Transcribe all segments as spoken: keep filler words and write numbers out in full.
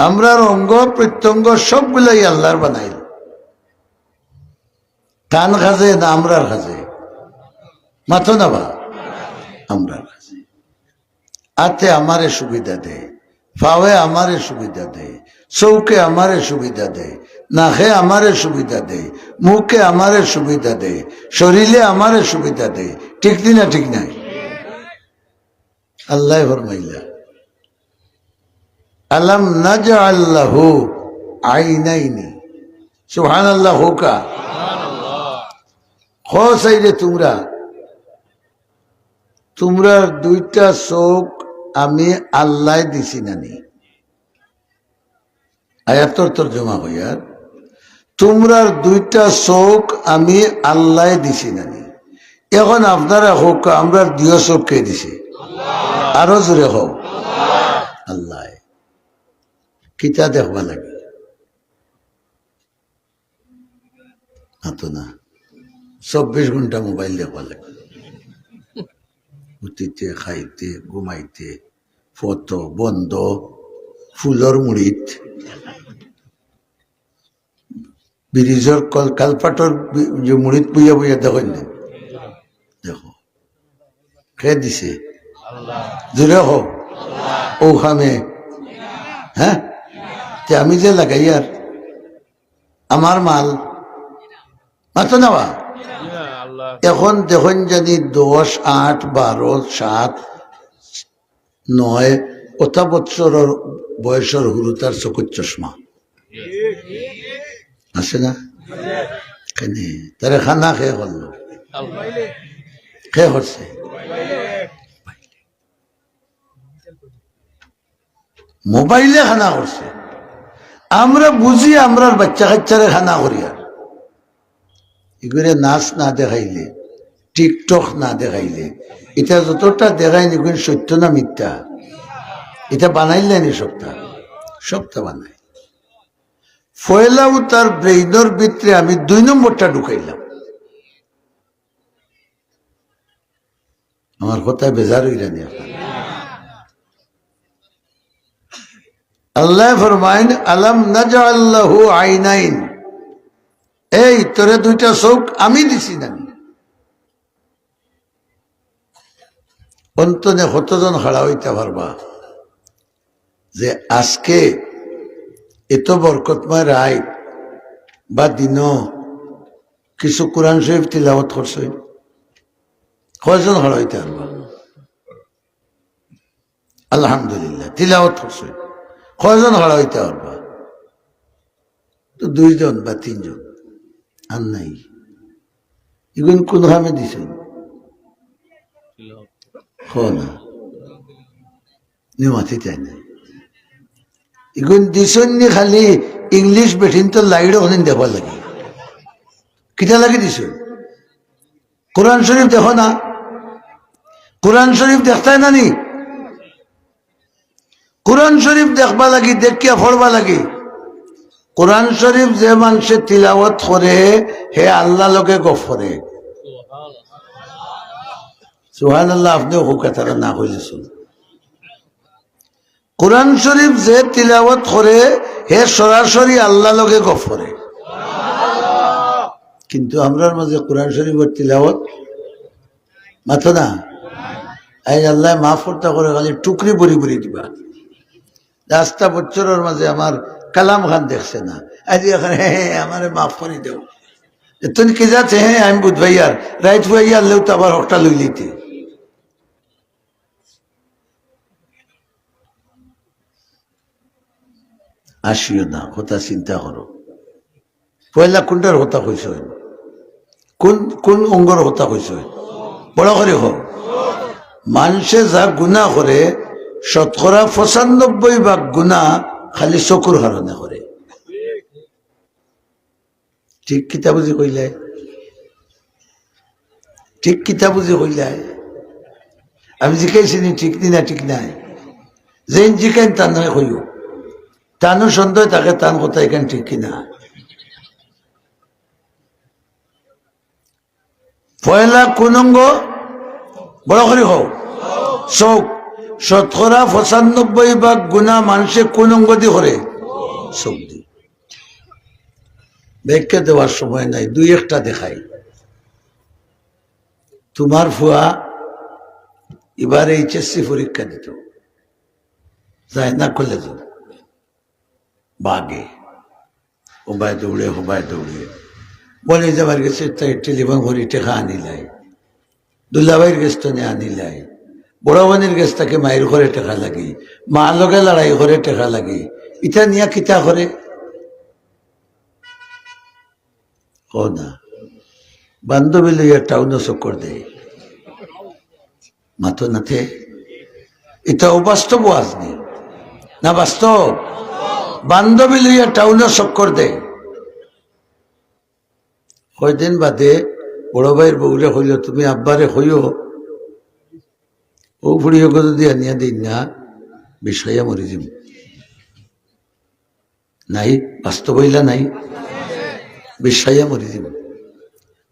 আমরার অঙ্গ প্রত্যঙ্গ সবগুলাই আল্লাহর বানাইল। কান কাজে না আমরার কাজে? মাতো না বা? আমরার কাজে। আতে আমারে সুবিধা দেয়, পাওয়ে আমারে সুবিধা দেয়, চউখে আমারে সুবিধা দেয়, নাকে আমারে সুবিধা দেয়, মুখে আমারে সুবিধা দেয়, শরীরে আমারে সুবিধা দেয়। ঠিক নি না? ঠিক নাই? আল্লায় ফরমাইলা, "আলাম নাজআল লাহু আইনাইনি।" সুবহানাল্লাহ কউক্কা। কও চাইরে তুমরা, তুমরার দুইটা চউখ আমি আল্লায় দিছি না নি? আয়াতর তর্জমা কইয়ার, তুমরার দুইটা চউখ আমি আল্লায় দিছি না নি? এখন আপনারা কউক্কা, আমরার দুইও চউখ কে দিছে? আরো জোরে কও। আল্লায়। কিতা দেখবা লাগে? মাতো না। চব্বিশ ঘন্টা মোবাইল দেখবা লাগে। উঠিতে, খাইতে, ঘুমাইতে, ফটো বন্ধ, ফুলর মুড়িত, ব্রিজর কল-, কালপাটর বি-, যে মুড়িত বইয়া বইয়া দেখইন না? দেখো, কে দিছে? জোরে কও। অউ কামে, হ্যাঁ? তে আমি যে লাগাইয়ার, আমার মাল, মাতো না বা? এখন দেখইন জানি দশ, আট, বারো, সাত, নয়, অতা বছরর বয়সর হুরুতার চকুত চশমা। আছে না? কেনে? তারে কানা কে করলো? কে করছে? মোবাইলে কানা করছে। আমরা বুঝি, আমরার বাইচ্চা কাইচ্চারে কানা করিয়ার। ইগুরে নাচ না দেখাইলে, TikTok না দেখাইলে, ইতা যতটা দেখাইন, ইগুন সত্য না মিথ্যা? ইতা বানাইল না নি সবটা? সবটা বানাইল। পয়লাউ তার ব্রেইনর ভিতরে আমি দুই নম্বরটা ঢুকাইলাম। আমার কথায় বেজার অইরা নি আপনারা? আল্লায় ফরমাইন, "আলাম নাজআল লাহু আইনাইন।" এই, তোরে দুইটা চউখ আমি দিছি না নি? অন্তনে কতজন খাড়া অইতা পারবা যে আজকে এত বরকতময় রাইত বা দিনো কিছু কোরআন শরীফ তিলাওয়াত করছইন? কয়জন খাড়া অইতা পারবা? আলহামদুলিল্লাহ, তিলাওয়াত করছইন। কয়জন খাড়া অইতা পারবা? তো দুইজন বা তিনজন, আর নাই। ইগুন কুন কামে দিছইন? কও না। নি মাতিতায় না। ইগুন দিছইন নি খালি ইংলিশ বেটিন্তর লাইট অখান দেখবার লাগি। কিতা লাগি দিছইন? কোরআন শরীফ দেখো না? কোরআন শরীফ দেখতায় না নি? কোরআন শরীফ দেখবার লাগি, দেখিয়া পড়বার লাগি। কোরআন শরীফ যে মানষে তিলাওয়াত করে, হে আল্লার লগে গফ করে। সুবহানাল্লাহ, আপনেও কউক্কা, তারা না কইলে চলে। কোরআন শরীফ যে তিলাওয়াত করে, হে সরাসরি আল্লার লগে গফ করে। কিন্তু আমরার মাঝে কোরআন শরীফর তিলাওয়াত মাতো না। আইজ আল্লায় মাফ করতা করে, খালি টুকরি ভরি ভরি দিবা। আস্তা বছরর মাঝে আমার কালাম খান দেখছে না। আইজ অখন, "হে, হে, আমারে মাফ করি দেও।" এ তুমি কি যাচ্ছে? "হে, আমি বুঝবাই আর।" রাইত ফুয়াইয়া আনলেও তো আবার হকটা লইলিতে। আসিও না, কথা চিন্তা করো। পয়লা কুনটার কথা কইছইন? কুন, কুন অঙ্গর কথা কইছইন? বড় করি কও। মানষে যা গুনা করে, শতকরা পঁচানব্বই ভাগ গুনা খালি চকুর কারণে করে। ঠিক কিতা বুঝি কইলায়? ঠিক কিতা বুঝি কইলায়? আমি জিকাইছি নি ঠিক নি না ঠিক নায়? যেইন জিকাইন তান নায় কইও। তানও সন্দেহ থাকে তান কথা ইখান ঠিক কি না। পয়লা কুন অঙ্গ? বড় করি কও। চউখ। শতকরা পঁচানব্বই ভাগ গুনা মানষে কুন অঙ্গ দি করে? চউখ দি। ব্যাখ্যা দেওয়ার সময় নাই, দুই একটা দেখাই। তুমার ফুয়া ইবার এইচএসসি পরীক্ষা দিত, যায় না কলেজো, বাগে, ওবায় দৌড়ে, হবায় দৌড়ে। বইন জামাইর গেছ থাকি টেলিফোন করি টেকা আনিলাই, দুলাভাইর গেছ থনে আনিলাই, বড় বইনর গেছ থাকি মাইর করে টেকা লাগি, মার লগে লড়াই করে টেকা লাগি, ইতা নিয়া কিতা করে? কও না। বান্ধবী লইয়া টাউনো চক্কর দেয়। মাতো না তে। ইতা অবাস্তব ওয়াজ নি? না বাস্তব? বান্ধবী লইয়া টাউনো চক্কর দেয়। কয়দিন বাদে বড় ভাইর বউরে কইল, "তুমি আব্বারে কইও, অউ ফুড়ি অগু যদি আনিয়া দেইন না, বিষ খাইয়া মরি যিমু।" নাই, বাস্তব অইলা নাই? বিষ খাইয়া মরি যিমু।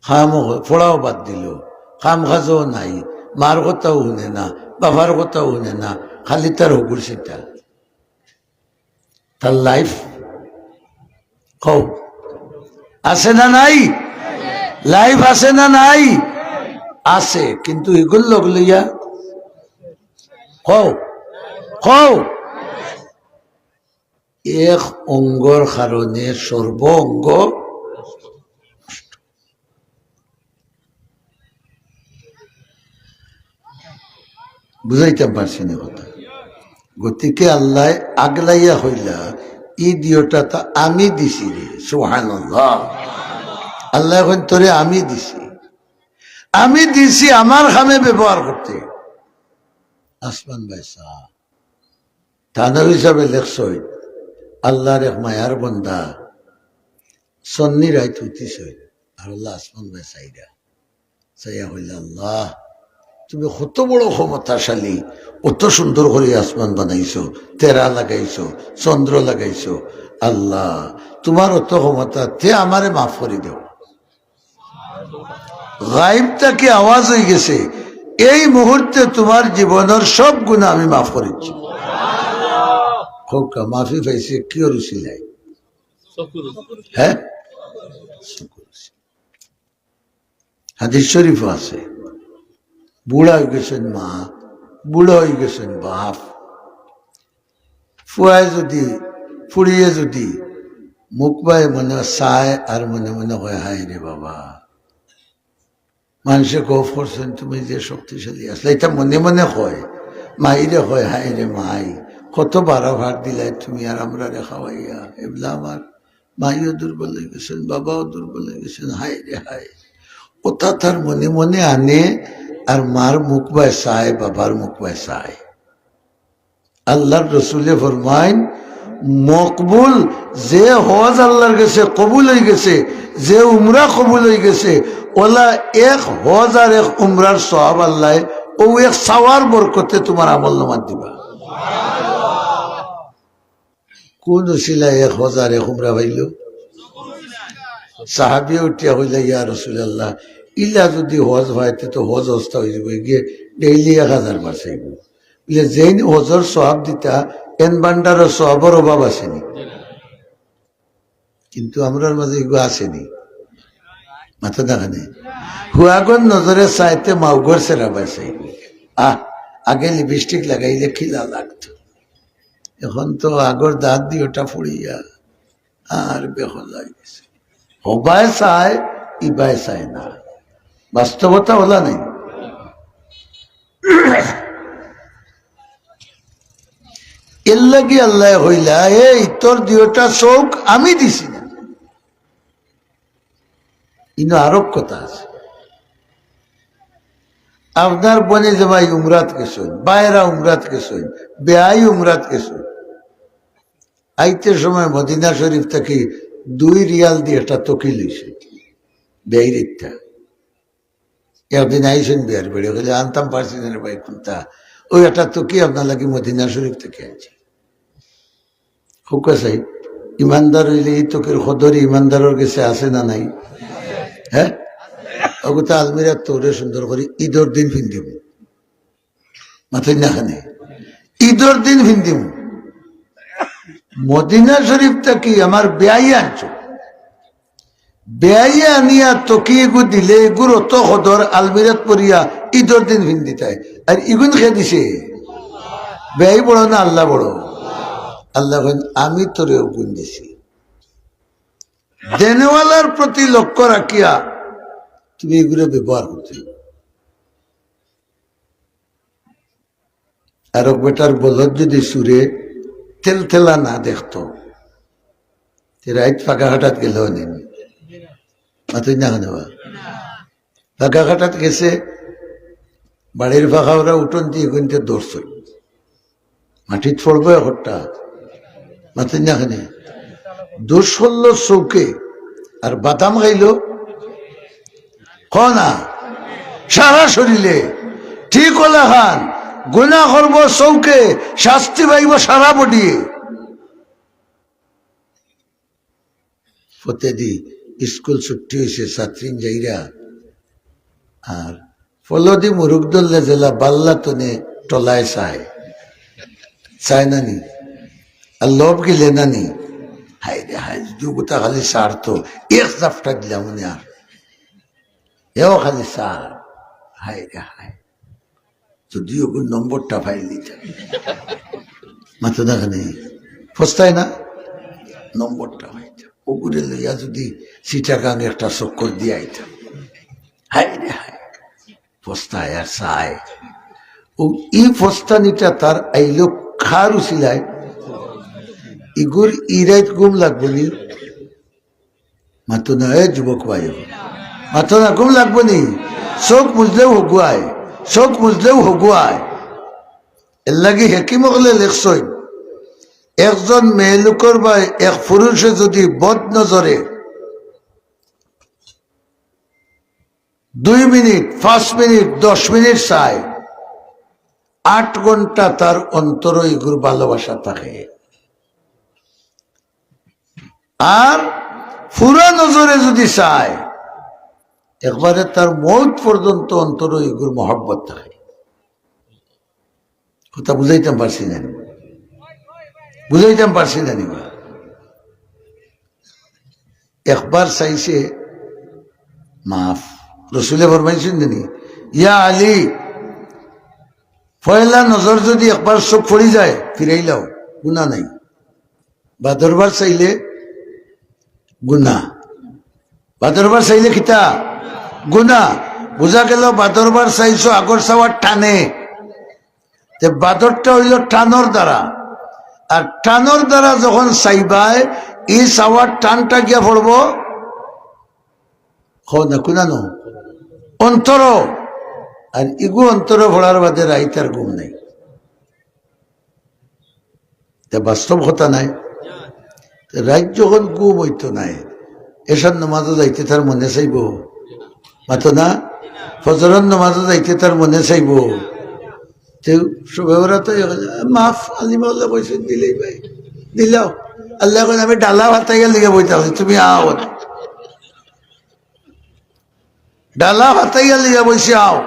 কামও, পড়াও বাদ দিল, কাম কাজও নাই, মার কথাও হুনে না, বাবার কথাও হুনে না, খালি তার হগুর চিন্তা। তার লাইফ কও, আছে না নাই? লাইফ আছে না নাই? আছে, কিন্তু ইগুর লগ লইয়া কও, কও। এক অঙ্গর কারণে সর্ব অঙ্গ নষ্ট। বুঝাইতাম পারছি না কথা। গতিকে আল্লায় আগলাইয়া কইলা, "ই দিওটা তো আমি দিছি রে।" সুবহানাল্লাহ। আল্লায় কইন, "তোরে আমি দিছি, আমি দিছি আমার কামে ব্যবহার করতে।" আসমান ভাই সাহেব, থানভী সাহেবে লেখছইন, আল্লাহর এক মায়ার বন্দা সন্নি রাইত উঠিছইন, আর আল্লাহ আসমান বায় চাইরা, চাইয়া কইলা, "আল্লাহ, তুমি কত বড় ক্ষমতাশালী, অত সুন্দর করি আসমান বানাইছো, তেরা লাগাইছো, চন্দ্র লাগাইছো, আল্লাহ, তুমার অত ক্ষমতা, তে আমারে মাফ করি দেও।" গাইব থাকি আওয়াজ অইগেছে, "এই মুহূর্তে তুমার জীবনর সব গুনা আমি মাফ করিছি।" কউক্কা, মাফি পাইছে কিওর উছিলায়? হ্যাঁ, হাদিস শরীফও আছে, বুড়া অইগেছইন মা, বুড়া অইগেছইন বাপ, ফুয়ায় যুদি, ফুড়িয়ে যুদি মুখ বায় মনে চায় আর মনে মনে কয়, "হায় রে বাবা।" মানষে গফ করছইন, "তুমি যে শক্তিশালী আছলা", ইতা মনে মনে কয়, মাইরে কয়, "হায় রে মাই, কত বারা ভার দিলায় তুমি আর আমরারে খাওয়াইয়া, এবলা আমার মাইও দুর্বল অইগেছইন, বাবাও দুর্বল অইগেছইন, হায় রে হায়।" অতা তার মনে মনে আনে, আর মার মুখ বায় চায়, বাবার মুখ বায় চায়। আল্লাহর রসুলে ফরমাইন, মকবুল, যে হজ আল্লাহর গেছে কবুল অইগেছে, যে উমরা কবুল অইগেছে, অলা এক হজ আর এক উমরার সওয়াব আল্লায় অউ এক চাওয়ার বরকতে তুমার আমলনামাত দিবা। কুন উছিলায় এক হজ আর এক উমরা পাইলো? সাহাবিয়ে উঠিয়া কইলা, "ইয়া রাসুলাল্লাহ, ইলা যুদি হজ পাইতে তো হজ হস্তা অইযিবো, গিয়া ডেইলি এক হাজার বার চাইবো।" বলে, "যেইন হজর সওয়াব দিতা, এন ভান্ডারো সওয়াবর অভাব আছে নি?" কিন্তু আমরার মাঝে ইগু আছে নি? মাথা দেখা নেই। ফুয়াগর নজরে চাইতে মাউগর চেরা বায় চাইবো। আহ, আগে লিপস্টিক লাগাইলে কিলা লাগতো, এখন তো আগর দাঁত দি অটা ফুড়িয়া আর বেহলা অইগেছে। হবায় চায়, ইবায় চায় না। বাস্তবতা অলা নাই। এরলাগি আল্লায় কইলা, "এই তোর দুইওটা চউখ আমি দিছি না।" ইনো আরক কথা আছে। আপনার বইন জামাই উমরাত গেছইন, ভাইরা উমরাত গেছইন, বেয়াই উমরাত গেছইন, আইতে সময় মদিনা শরীফ থাকি দুই রিয়াল দি একটা তকি লইছে, বেয়াইর একটা। একদিন আইছইন বিয়ার বাড়ি, কইলে, "আনতাম পারছি না রে ভাই, কুনটা?" "অউ একটা তকি আপনার লাগি মদিনা শরীফ থাকি আনছি।" কউক্কা চাই, ইমানদার অইলে ই তকির কদর ইমানদারর গেছে আছে না নাই? হ্যাঁ, অগুতা আলমিরাত থইলে সুন্দর করি ইদর দিন ফিন্দিমু। মাতইন না কেনে? ঈদর দিন ফিন্দিমু। মদিনা শরীফ থাকি আমার বেয়াই আনছো, বেয়াই আনিয়া তকি এগু দিলে এগুর অত কদর, আলমিরাত পড়িয়া ঈদর দিন ফিন্দিতায়। আর ইগুন কে দিছে? বেয়াই বড় না আল্লাহ বড়? আল্লাহ কইন, "আমি তোরে অগুন দিছি।" দেনেওয়ালার প্রতি লক্ষ্য রাখিয়া তুমি এগুলো ব্যবহার করতে। আর এক বেটার বলদ যদি চুরে তেলতেলা না দেখতো, তে রাইত ফাঁকা হাটাত গেল নেই। মাতই না কেনে বা? ফাঁকা হাটাত গেছে, বাড়ির ফাঁকা ওরা উঠন দিয়ে কিন্তু দৌড়ছে। মাটিত পড়বো একটা। মাতই না কেনে? দোষ করলো চৌকে, আর বাদাম খাইলো ক না, সারা শরীরে। ঠিক অলা খান, গুনা করবো চৌকে, শাস্তি পাইবো সারা বডিয়ে। ফতেদি স্কুল ছুটি হইছে, ছাত্রীন যাইরা। আর ফলদি মুরুখ ধরলে জেলা বাল্লা তনে টলায় চায়, চায় না নি? আর লোভ গিলে না নি? হায় রে হায়, দুগুতা খালি সার তো, এক জাপটা দিলাম মনে আর। এও খালি সার। হায় রে হায়। যদিও নম্বরটা পাইলিতাম। মাতই না কেনে? ফস্তায় না? নম্বরটা পাইতাম। ওগুরে লইয়া যদি চিটাগাং একটা চক্কর দিয়া আইতাম। হায় রে হায়। ফস্তায় আর চায়। ও ই ফস্তানিটা তার আইলো কার উছিলায়? ইগুর ইরাইত ঘুম লাগবো নি? মাতো না, এ যুবক ভাই, মাতো না, ঘুম লাগবো নি? চোখ মুজলেও হগুয়ায়, চোখ মুজলেও হগুয়ায়। এর লাগি হেকিম অকলে লেখছইন, একজন মেয়ে লোকর বায় এক পুরুষে যদি বদ নজরে দুই মিনিট, পাঁচ মিনিট, দশ মিনিট চায়, আট ঘন্টা তার অন্তরো ইগুর ভালোবাসা থাকে। আর পুরা নজরে যদি চায়, একবারে তার মউত পর্যন্ত অন্তরো ইগুর মহব্বত থাকে। কথা বুঝাইতাম পারছি না নি? বুঝাইতাম পারছি না নি বা? একবার চাইছে মাফ। রসুলে ফরমাইছইন নি, "ইয়া আলী, পয়লা নজর যদি একবার চোখ পড়ি যায়, ফিরাইলাও, গুনা নাই।" বাদরবার চাইলে গুনা। বাদরবার চাইলে কিতা? গুনা। বুঝা গেল বাদরবার চাইছো আগর চাওয়ার টানে। তে বাদরটা অইলো টানর দ্বারা। আর টানর দ্বারা যখন চাইবায়, ই চাওয়ার টানটা গিয়া পড়বো, কও না, কুনানো? অন্তরো। আর ইগু অন্তরো পড়ার বাদে রাইত আর ঘুম নাই। তে বাস্তব কথা নায়? তে রাইত যখন ঘুম অইতো নায়, এশার নামাজো যাইতে তার মনে চাইবো? মাতো না? ফজরর নামাজো যাইতে তার মনে চাইবো? তে সবে ওরা তো ইয়ে করে, "মাফ, আলিম আল্লাহ বলছেন, দিলেই ভাই, দিলাও।" আল্লাহ এখন আমি ডালা ভাতাইয়া লিগে বইতে আছি, তুমি আও। ডালা ভাতাইয়া লিগে বইছি, আও।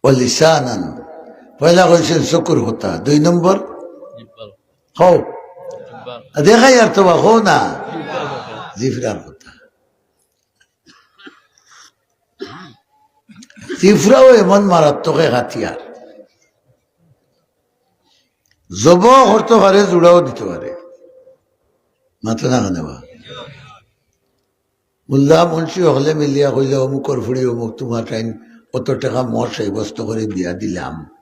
ওয়ালিসানান। পয়লা কইছেন চকুর কথা, দুই নম্বর? জিব্বার। কও। জিব্বার। দেখাই আর তো বা, কও না। জিব্বার। জিফরার কথা। জিফরাও এমন মারাত্মক এক হাতিয়ার। জবও করতে পারে, জুড়াও দিতে পারে। মাতো না কেনে বা? মোল্লা মুন্সি হকলে মিলিয়া কইলে, "অমুকর ফুড়ি অমুক, তুমার টাইম অত টেকা মোর সাব্যস্ত করি বিয়া দিলাম,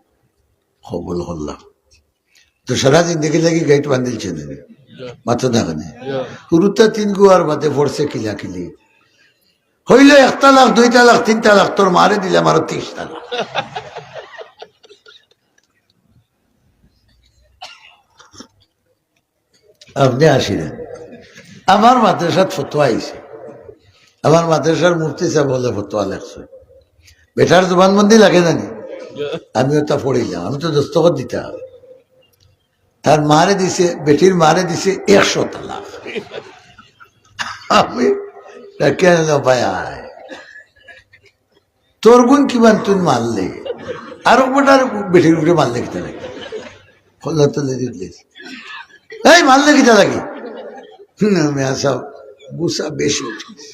কবুল করলাম।" তো সারা জিন্দেগি লাগি গাইট বান্ধিলছে না? মাতো না কেনে? হুরুতা তিন গুয়ার বাদে পড়ছে কিলাকিলি। হইল এক তালাক, দুই তালাক, তিন তালাক, তোর মারে দিলাম আরো তিরিশ তালাক। আপনি আসিলেন, আমার মাদ্রাসাত ফতোয়া আইছে, আমার মাদ্রাসার মুফতি সাহেব হলে ফতোয়া লেখছে, বেটার জবানবন্দি লাগে না নি? আমি ওটা পড়িলাম, আমি তো দস্তখত দিতে হবে। তার মারে দিছে, বেটির মারে দিছে একশো তালাক। আমি রাখিয়া নিলাম, ভাই আয়। তোর গুণ কিমান তুই মারলে, আর বেটার বেটির উপরে মারলে কিতা লাগে? খোলা তো লেগে দিলে, এই মারলে কিতা লাগে? হুম, মিয়া সাহেব, গুসা বেশি উঠে।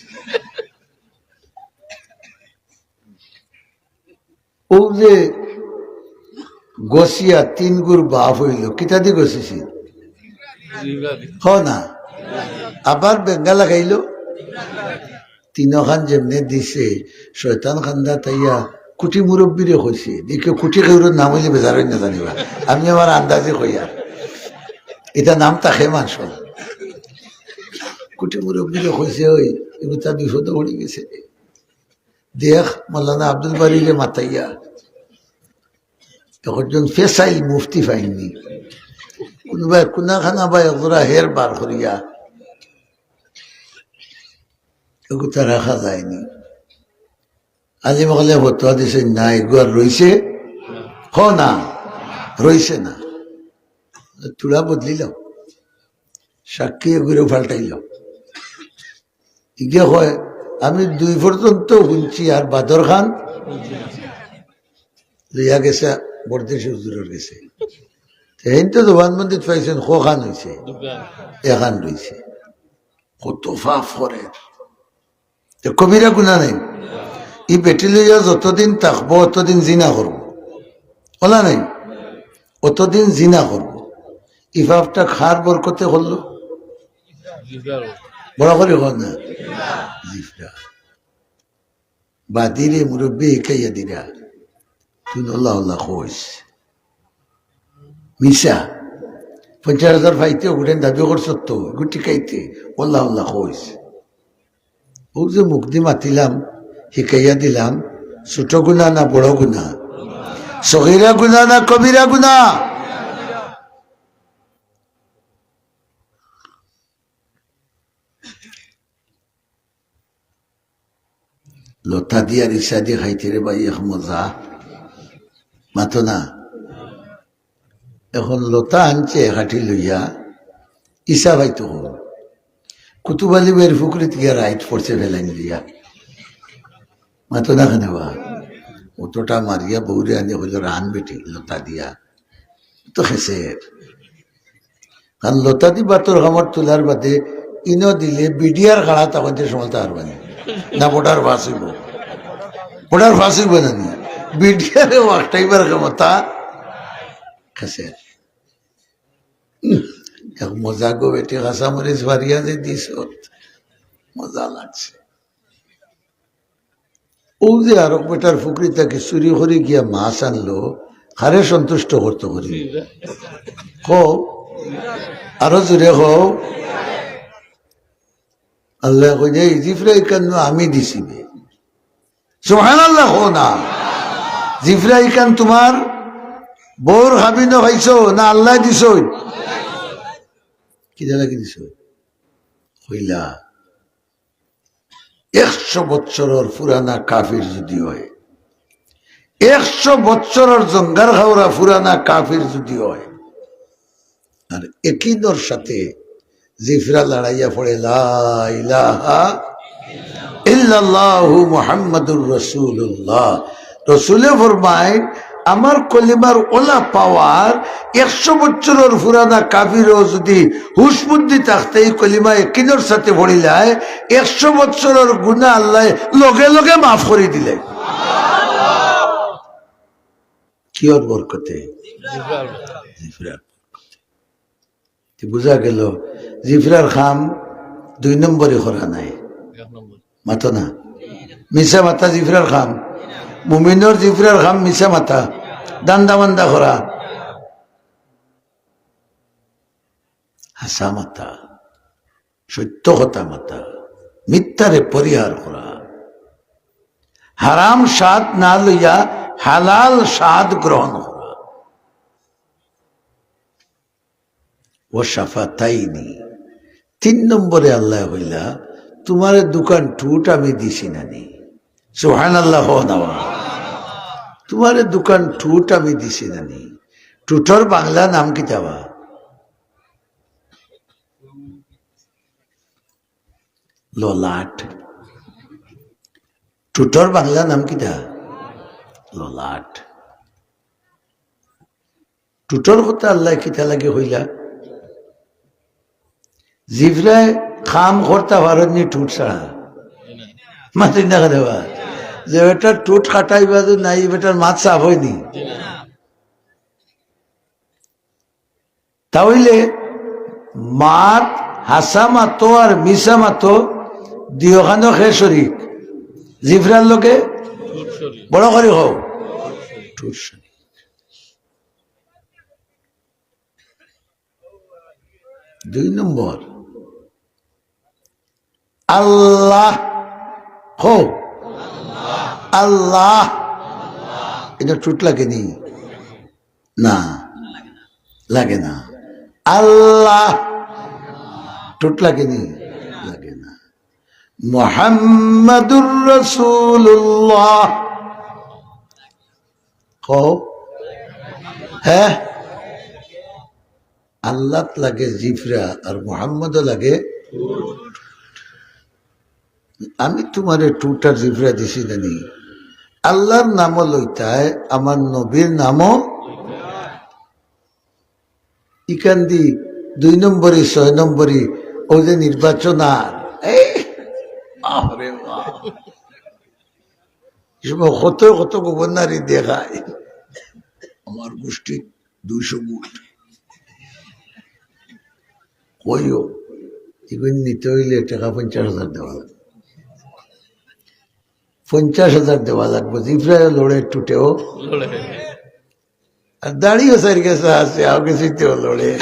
ও যে গছিয়া তিন গুর বাপ অইল, কিতা দি গছিছিল? হ না, আবার বেঙ্গা লাগাইল। তিনখান যেমনে দিছে, শয়তান কান্দাত আইয়া কুটি মুরব্বিরে কইছে, দেখে কুটি কেউরর নাম অইলে বেজার অইন না জানিবা, আমি আমার আন্দাজে কইয়ার, ইটা নাম থাকে মানষর। কুটি মুরব্বিরে কইছে, ওই এগুতা বিপদে পড়ি গেছে। দেখ, মৌলানা আব্দুল বারীরে মাতাইয়া একজন ফেসাইল মুফতি পাইননি, কোনোবায় কোনাখানা বা একজোড়া হের বার করিয়া এগুতা রাখা যায়নি। আলিম অকলে ফতোয়া দিছে, না, এগু আর রইছে, হ না, রইছে না, থুড়া বদলিল, সাক্ষী এগুরে পাল্টাইল। ইগে কয়, আমি দুই পর্যন্ত হুনছি, আর বাদর খান লইয়া গেছে বরদেশি হুজুরর গেছে। তে হেইন তো জবানবন্দিত পাইছেন, কখান অইছে, এখান রইছে। কত পাপ করের। তে কবিরা গুনা নাই? ই বেটি লইয়া যতদিন থাকবো, অতদিন জিনা করবো, অলা নাই? অতদিন জিনা করবো। ই পাপটা কার বরকতে করলো? বড় করি কও না। জিফরা। বাদীরে মুরব্বি হিকাইয়া দিরা। তুই অলা অলা কইস। মিছা। পঞ্চাশ হাজার পাইতে অগুরে দাবি করছত তো, এগু টিকাইতে। অলা অলা কইস। ও যে মুখ দি মাতিলাম, হিকাইয়া দিলাম, ছোট গুনা না বড় গুনা? সগীরা গুনা না কবিরা গুনা? লতা দিয়া রিসা দিয়া খাইতে রে ভাই, এক মজা। মাতো না। এখন লতা আনছে কাঠি লইয়া, ইসা ভাই তো হল। কুতুব আলী ভাইর ফুকরিত গিয়া রাইত পড়ছে ফেলাইন দিয়া। মাতো না কেনে বা? অতটা মারিয়া বউরে আনি কইল, "রান বেটি, লতা দিয়া।" তো খেসের। কারণ লতা দি বাতর কামড় তুলার বাদে ইনো দিলে বিডিআর খাড়া তখন যে সময় তার মানে না, ভোটার পাস অইব, ভোটার পাস অইব না নি? বিডিআরে ওয়াকটাইবার ক্ষমতা খেসের। এক মজা গো বেটি, কাঁচা মরিচ বাড়িয়া যে দিছ, মজা লাগছে। ও যে আরক বেটার ফুকরি থাকি চুরি করি গিয়া মাছ আনলো, কারে সন্তুষ্ট করতো করি? কও, আরো জোরে কও। আল্লায় কইন, "এই জিফরা ইখান আমি দিছি বে।" সুবহানাল্লাহ কও না। জিফরা ইখান তুমার বউর কাবিনো পাইছো না আল্লায় দিছইন? কিতা লাগি দিছইন? কইলা, একশো বৎসরর পুরানা কাফির যুদি অয়, একশো বৎসরর জঙ্গার খাওরা পুরানা কাফির যুদি অয়, আর একিনর সাথে জিফরা লড়াইয়া পড়ে, "লা ইলাহা ইল্লাল্লাহু মুহাম্মাদুর রাসূলুল্লাহ।" রসুলে ফরমায়, আমার কলিমার ওলা পাওয়ার একশো বছরর পুরানা কাফিরও যুদি হুশ বুদ্ধি থাকতে ই কলিমা একিনর সাথে পড়িলায়, একশো বছরর গুনা আল্লায় লগে লগে মাফ করি দিলে। কিওর বরকতে? জিফরার। তে বুঝা গেল, জিফরার কাম দুই নম্বরে করা নায়। মাতো না। মিছা মাতা জিফরার কাম। মুমিনর জিফরার কাম মিছা মাতা। দান্দা মান্দা করা। হাছা মাতা। সত্য কথা মাতা। মিথ্যারে পরিহার করা। হারাম স্বাদ না লইয়া হালাল স্বাদ গ্রহণ করা। ও শাফাতাইনি। তিন নম্বরে আল্লায় কইলা, "তুমারে দুখান ঠুট আমি দিছি না নি?" সুবহানাল্লাহ কও না বা। "তুমারে দুখান ঠুট আমি দিছি না নি?" ঠুটর বাংলা নাম কিতা বা? ললাট। ঠুটর বাংলা নাম কিতা? ললাট। ঠুটর কথা আল্লায় কিতা লাগি কইলা? জিব্রায় কাম করতা পারইন নি ঠুট ছাড়া? মাতইন না কেনে বা? যে বেটার ঠুট কাটাইবা যে নাই, বেটার মাত সাফ অয়নি। তা অইলে মাত, হাছা মাতো আর মিছা মাতো, দুইওখানো কে শরিক? জিব্রার লগে? বড় করি কও। ঠুট শরিক। দুই নম্বর, আল্লাহ। কও। আল্লাহ। ইটা ঠুট লাগেনি? না, লাগে না। আল্লাহ। ঠুট লাগেনি? লাগে না। মুহাম্মাদুর রাসূলুল্লাহ। কও। হ্যাঁ? আল্লাত লাগে জিব্রা আর মুহাম্মদও লাগে। আমি তুমারে ঠুট আর জিব্রা দিছি না নি? আল্লার নামও লইতায়, আমার নবীর নামও। ইখান দি দুই নম্বরি, ছয় নম্বরি, অউ যে নির্বাচন আর, এই, বাপরে বাপ। ই সময় কত কত গভর্নরি দেখায়। আমার গোষ্ঠীর দুইশো ভোট। কইও, ইগুন নিতে অইলে টেকা পঞ্চাশ হাজার দেওয়া লাগবো। পঞ্চাশ হাজার দেওয়া লাগবো। জিব্রায়ও লড়ে, ঠুটেও লড়ে। আর দাড়িও চাইর গেছে আছে, আর গেছে তো লড়ে।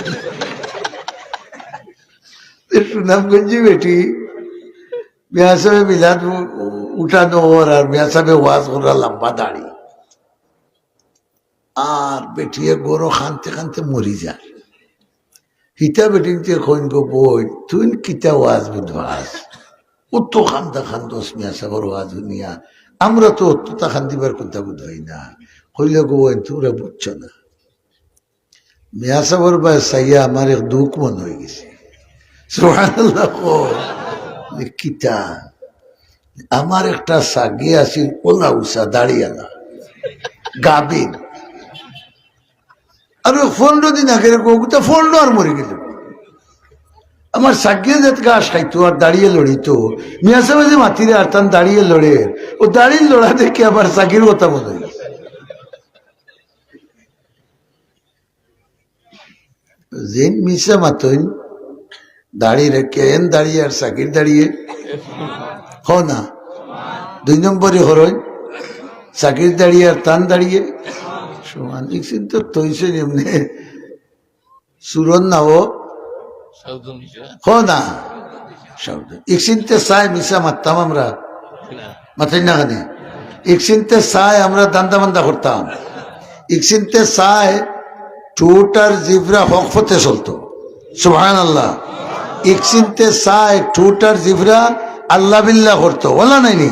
সুনামগঞ্জি বেটি, মিয়া সাবে মিলাদ উ-, উঠানো অর, আর মিয়া সাবে ওয়াজ করা লম্বা দাড়ি। আর বেটিয়ে গরো কানতে কানতে মরি যার। হিতা বেটিন্তে কইন গো বইন, তুইন কিতা ওয়াজ বুঝবাস? অত কান্দা কান্দস মিয়া সাবর ওয়াজ হুনিয়া, আমরা তো অততা কান্দিবার কুন্তা বুঝবাই না। কইলে গো বইন, তুমরা বুঝছো না। মিয়া সাবর বায় চাইয়া আমার এক দুখ মন অইগেছে। সুবহানাল্লাহ কও। কিতা? আমার একটা ছাগি আছিল, ওলা উষা দাড়িয়ালা, গাবিন। আর অউ পনরো দিন আগে রে গো, তা পনরো আর মরি গেল। আমার ছাগিয়ে যেত ঘাস খাইতো আর দাড়িয়ে লড়িতো, মিয়া সাবে যে মাতিরে আর তান দাড়িয়ে লড়ে, অউ দাড়ির লড়া দেখি আমার ছাগির কথা মনে অইল। যেইন মিছা মাতইন, দাড়ি রাখিয়া এন দাড়িয়ে আর ছাগির দাড়িয়ে, হ না। দুই নম্বরি করইন, ছাগির দাড়িয়ে আর তান দাড়িয়ে সমান। ইকসিন তো তৈছে এমনে। সুরন না ও? হ না। ইকসিনতে চায় মিছা মাততাম আমরা। মাতইন না কেনে? ইকসিনতে চায় আমরা ধান্দা বান্দা করতাম। ইকসিনতে চায় ঠুট আর জিব্রা হক পথে চলতো। সুবহানাল্লাহ। ইকসিনতে চায় ঠুট আর জিব্রা আল্লাহ বিল্লাহ করতো। ওলা নাইনি?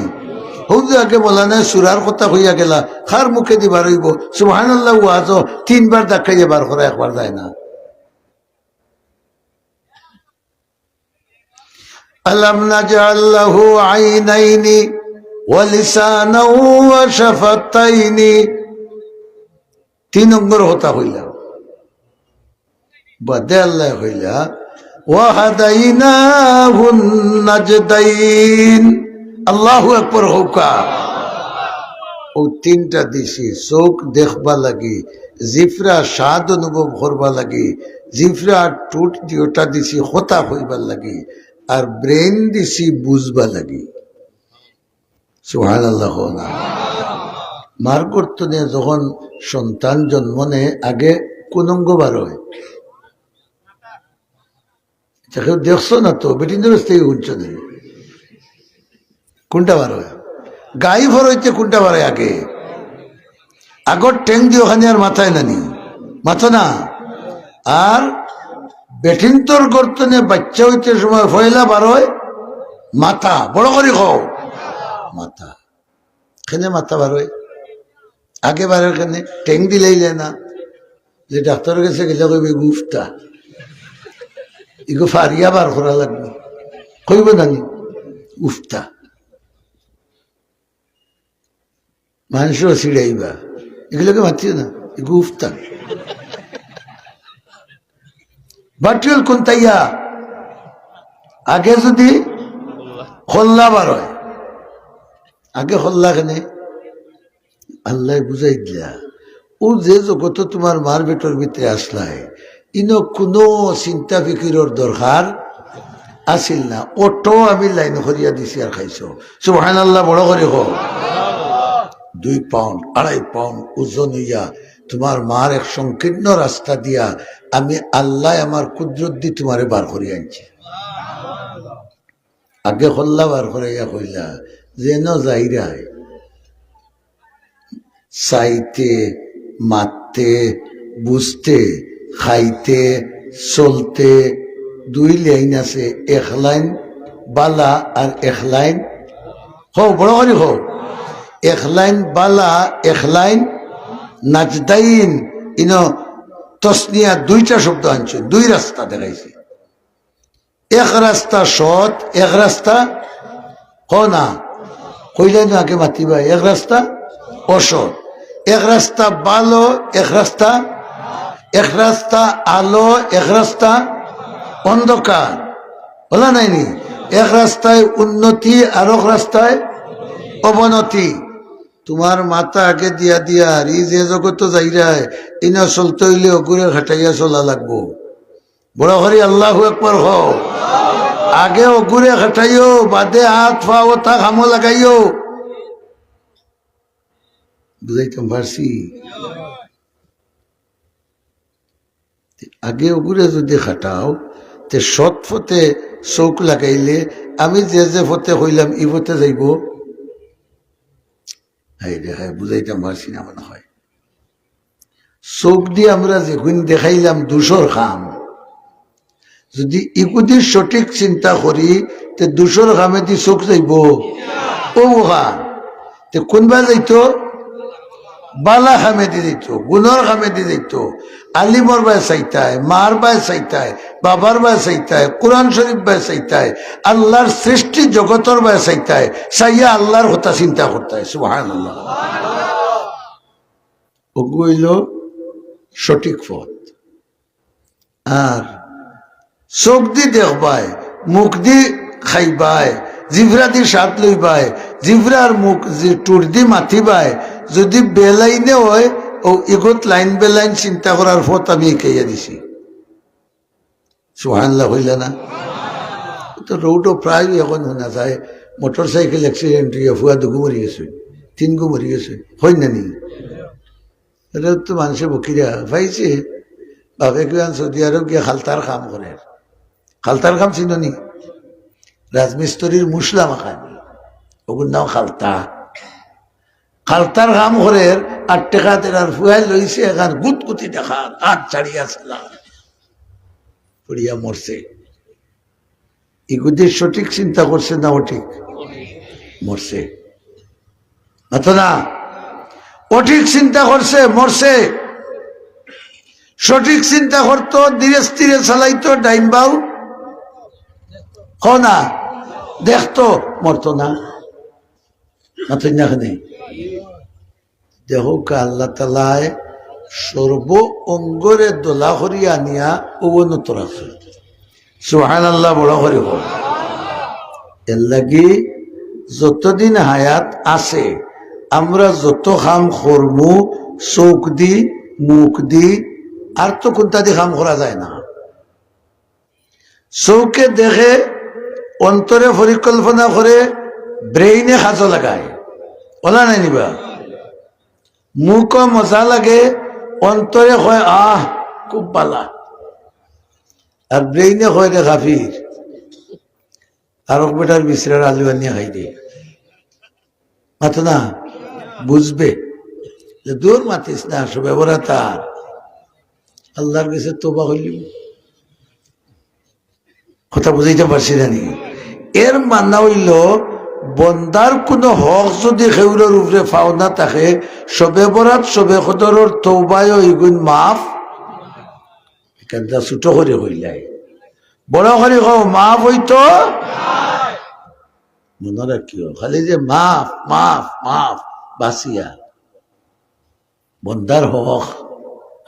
হউ যে আগে মৌলানায় সুরার কথা কইয়া গেলা, কার মুখেদি বার অইবো? সুবহানাল্লাহ ওয়াজও তিনবার ধাক্কাইয়া বার করা, একবার যায় না। ألم نجعل له عينين ولسانا وشفتين। তিন অঙ্গর কথা কইলা। বাদে আল্লায় কইলা, وهديناه النجدين। আল্লাহু আকবার কউক্কা। অউ তিনটা দিছি, চউখ দেখবা লাগি, জিব্রা স্বাদ অনুভব করবা লাগি, জিব্রা আর ঠুট দুইওটা দিছি কথা কইবার লাগি, আর brain দিছি বুঝবা লাগি। সুবহানাল্লাহ কও না। মার গর্ত থনে যখন সন্তান জন্ম নেয়, আগে কোন অঙ্গ বার অয়? ইতা কেউ দেখছো না তো, বেটিন্তর কাছ থাকি হুনছো নি? কুনটা বার অয়? গাই বার অইতে কুনটা বার অয় আগে? আগর ঠেং দি অখান আর মাথায় নানি? মাথা না? আর বেটিন্তর গর্ত থনে বাইচ্চা অইতে সময় পয়লা বার অয় মাথা, বড় করি কও। মাথা। কেনে মাথা বার অয়? আগে বার অয় কেনে? ঠেং দিলাইলে না। যে ডাক্তরর গেছে গেলে কইবো, "ইগু উফতা। ইগু ফারিয়া বার করা লাগবো।" কইবো না নি? উফতা। মানষেও ছিড়াইবা, এগুলোকে মাতিও না, এগু উফতান। বাটিউল কুন্তাইয়া, আগে যদি খল্লা বার অয়, আগে খল্লা কেনে? আল্লায় বুঝাই দিলা, অউ যে জগতো তুমার মার পেটর ভিতরে আছলায়, ইনো কুনু চিন্তা ফিকিরর দরকার আছিল না, অটো আমি লাইন করিয়া দিছি আর খাইছো। সুবহানাল্লাহ, বড় করি কও। দুই পাউন্ড, আড়াই পাউন্ড ওজন অইয়া তুমার মার এক সংকীর্ণ রাস্তা দিয়া আমি আল্লায় আমার কুদরত দি তুমারে বার করি আনছি। আগে খল্লা বার করাইয়া কইলা, যেন যাইরায়, চাইতে, মাততে, বুঝতে, খাইতে, চলতে, দুই লাইন আছে, এক লাইন বালা আর এক লাইন, কও, বড় করি কও, এক লাইন বালা, এক লাইন নাজদাইন। ইনো তসনিয়া দুইটা শব্দ আনছে, দুই রাস্তা দেখাইছে। এক রাস্তা সৎ, এক রাস্তা, কও না, কইলে না আগে মাতিবা, এক রাস্তা অসৎ, এক রাস্তা ভালো, এক রাস্তা, এক রাস্তা আলো, এক রাস্তা অন্ধকার। বলা নাইনি? এক রাস্তায় উন্নতি, আর এক রাস্তায় অবনতি। তুমার মাথা আগে দিয়া দিয়া আর ই যে জগতো যাইরায়, ইনো চলতে অইলে অগুরে খাটাইয়া চলা লাগবো। বড় করি আল্লাহু আকবার কও। আগে অগুরে খাটাইও, বাদে আত পাও তা কামো লাগাইও। বুঝাইতাম পারছি? আগে অগুরে যদি খাটাও, তে সৎ পথে চউখ লাগাইলে আমি যে যে পথে কইলাম, ই পথে যাইবো। হায় রে হায়, বুঝাইতাম পারছি না মনে হয়। চউখ দি আমরা যেগুন দেখাইলাম দুষর কাম, যদি ইগুদি সঠিক চিন্তা করি, তে দুষর কামেদি চউখ যাইবো? অউ কাম। তে কুনবায় যাইতো? বালা কামেদি যাইতো, গুণর কামেদি যাইতো। আলিমর বায় চাইতায়, মার বায় চাইতায়, বাবার বায় চাইতায়, কোরআন শরীফ বায় চাইতায়, আল্লাহর সৃষ্টি জগতর বায় চাইতায়, চাইয়া আল্লাহর কথা চিন্তা করতায়। সুবহানাল্লাহ। অগু অইলো সঠিক পথ। আর চউখ দি দেখবায়, মুখ দি খাইবায়, জিভরা দি স্বাদ লইবায়, জিভরার মুখ দি, ঠুট দি মাতিবায়, যদি বেলাইনে অয়, অউ ইগত লাইন বেলাইন চিন্তা করার পথ আমি শিখাইয়া দিছি। সুবহানাল্লাহ কইলা না? তো রোডো প্রায় অখন হুনা যায়, মোটরসাইকেল accident অইয়া ফুয়া দুগু মরি গেছে, তিনগু মরি গেছে, অয় না নি? ইটা তো মানষে বকিরা পাইছে, বাপে কিমান সৌদি আরব গিয়া খালতার কাম করের। খালতার কাম চিনো নি? রাজমিস্ত্রির মুসলা মাখানি, অগুর নাম খালতা। খালতার কাম করের, আর টেকা দের আর ফুয়ায় লইছে এখান গুতগুতি দেখার, আর ছাড়িয়া চালা। পড়িয়া মরছে। ইগুদি সঠিক চিন্তা করছে না অঠিক? মরছে। মাতো না? অঠিক চিন্তা করছে, মরছে। সঠিক চিন্তা করতো, ধীরে স্থিরে চালাইতো, ডাইন বাউ, কও না, দেখতো, মরতো না। মাতইন না কেনে? দেখউক্কা, আল্লাহ তাআলায় সর্ব অঙ্গরে দলা করিয়া আনিয়া অবনত রাখছে। সুবহানাল্লাহ, বড় করি কও। এর লাগি যতদিন হায়াত আছে, আমরা যত কাম করমু, চউখ দি, মুখ দি, আর তো কুন্তা দি কাম করা যায় না। চউখে দেখে, অন্তরে পরিকল্পনা করে, ব্রেইনে কাজো লাগায়। অলা নায় নি বা? মুখো মজা লাগে, অন্তরে কয়, "আহ, খুব বালা।" আর ব্রেইনে কয়, "রে কাফির, আরক বেটার বিছরার আলু আনিয়া খাই দে।" মাতো না, বুঝবে যে দূর মাতিস না, সবে বরাত আর আল্লাহর গেছে তওবা করিলিমু। কথা বুঝাইতাম পারছি না নি? এর মানা অইলো, বন্দার কুনু হক যুদি কেউরর উপরে পাওনা থাকে, সবে বরাত, সবে কদরর তওবায়ও ইগুইন মাফ। এখানটা ছোট করি কইলাই, বড় করি কও, মাফ অইতো। মনো রাখিও, খালি যে মাফ, মাফ, মাফ, বাঁচিয়া। বন্দার হক,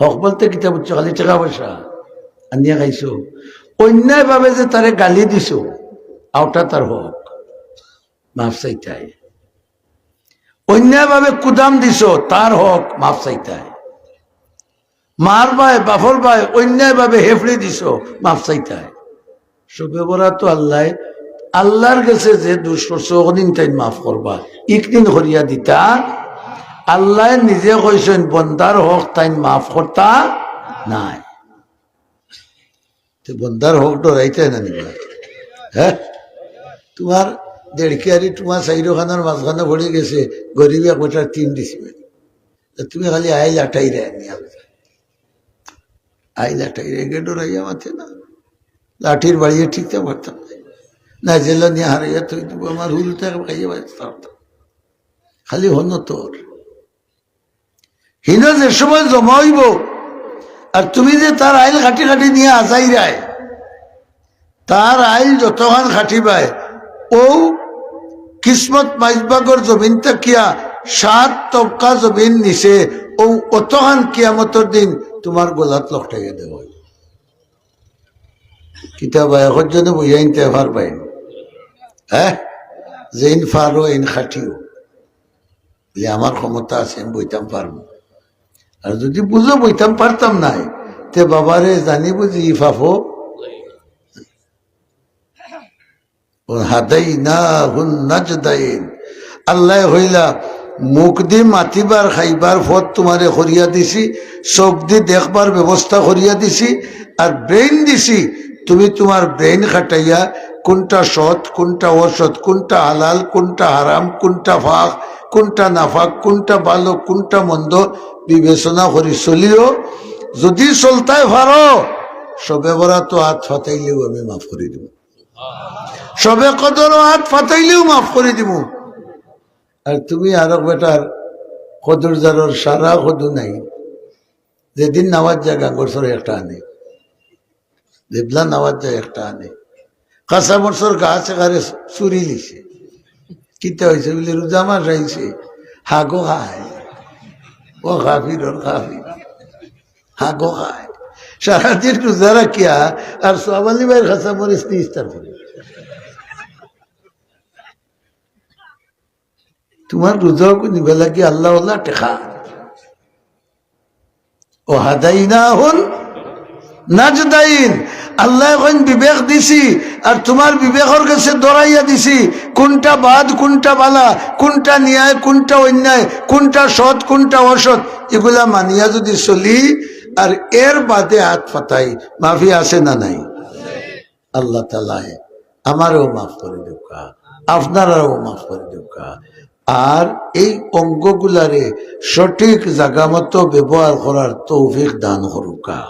হক বলতে কিতা বুঝছো? খালি টেকা পয়সা আনিয়া খাইছো। অন্যায়ভাবে যে তারে গালি দিছো, অউটা তার হক, মাফ চাইতায়। অন্যায়ভাবে কুদাম দিছো, তার হক, মাফ চাইতায়। মার বায়, বাফর বায় অন্যায়ভাবে হেফড়ি দিছো, মাফ চাইতায়। শবে বরাতো আল্লায়, আল্লার গেছে যে দুষ করছো, অদিন তাইন মাফ করবা, ইকদিন করিয়া দিতা। আল্লায় নিজে কইছইন, বন্দার হক তাইন মাফ করতা নায়। তে বন্দার হক ডরাইতায় না নিবা? হ্যাঁ, তুমার দেড় কিয়ারি তুমার চাইরোখানর মাঝখানো পড়ি গেছে, গরিব এক বেটার তিন দিছি। তে তুমি খালি আইল আটাইরায় নিয়া, আইল আটাইরায়, এগে ডরাইয়া মাতে না, লাঠির বাড়িয়ে টিকতে পারতাম না, না জেলো নিয়া হারাইয়া থই দিবো, আমার হুরুতে খাইয়া বাঁচতে পারতাম। খালি হনো তোর হিনো যে সময় জমা অইবো, আর তুমি যে তার আইল খাটি খাটি নিয়া আজাইরায়, তার আইল যতখান খাটিবায়, অউ কিসমত মাইজবাগর জমিন থাকিয়া সাত তবকা জমিন নিচে, অউ অতখান কিয়ামতর দিন তুমার গলাত লটকাইয়া দেওয়া অইবো। কিতাবা এখন জনে বুঝাইনতে পারবায়, হ্যাঁ, যেইন পারো এইন খাটিও। বলে, "আমার ক্ষমতা আছে, আমি বইতাম পারমু।" আর যদি বুঝো বইতাম পারতাম নায়, তে বাবারে জানি বুঝি ই ফাফো। ও হাদাইনাহুন নাজদাইন। আল্লায় কইলা, "মুখ দি মাতিবার খাইবার পথ তুমারে করিয়া দিছি, চোখ দি দেখবার ব্যবস্থা করিয়া দিছি, আর ব্রেইন দিছি, তুমি তুমার ব্রেইন খাটাইয়া কুনটা সৎ, কুনটা অসৎ, কুনটা হালাল, কুনটা হারাম, কুনটা পাক, কুনটা নাপাক, কুনটা ভালো, কুনটা মন্দ বিবেচনা করি চলিও। যদি চলতায় পারো, শবে বরাতো আত পাতাইলেও আমি মাফ করি দিমু, শবে কদরো আত পাতাইলেও মাফ করি দিমু।" আর তুমি আরক বেটার কদুর জারর সারা কদু নাই, যেদিন নামাজ যায় গাঙ্গর সরে একটা আনে, যেবলা নামাজ যায় একটা আনে। কাঁচা মরচর গাছ এখানে চুরি লিছে। কিতা অইছে? বলে, "রোজা মাস আইছে, হাগো খায়।" ও কাফির, ওর কাফির, হাগো খায়। সারাদিন রোজা রাখিয়া আর সওয়াব আলী ভাইর কাঁচা মরিচ নিয়ে ইফতার করে। তুমার রোজাও কো নিবা লাগি আল্লাহ আল্লাহ টেকা। ও হাদাইনাহুন নাজদাইন। আল্লায় কইন বিবেক দিছি, আর তুমার বিবেকর গেছে ধরাইয়া দিছি, কুনটা বাদ, কুনটা বালা, কুনটা ন্যায়, কুনটা অন্যায়, কুনটা সৎ, কুনটা অসৎ, ইগুলা মানিয়া যদি চলি, আর এর বাদে আত পাতাই, মাফি আছে না নাই? আল্লাহ তাআলায় আমারেও মাফ করি দেউক্কা, আপনারারেও মাফ করি দেউক্কা। আর এই অঙ্গগুলারে সঠিক জাগা মতো ব্যবহার করার তৌফিক দান করুক্কা।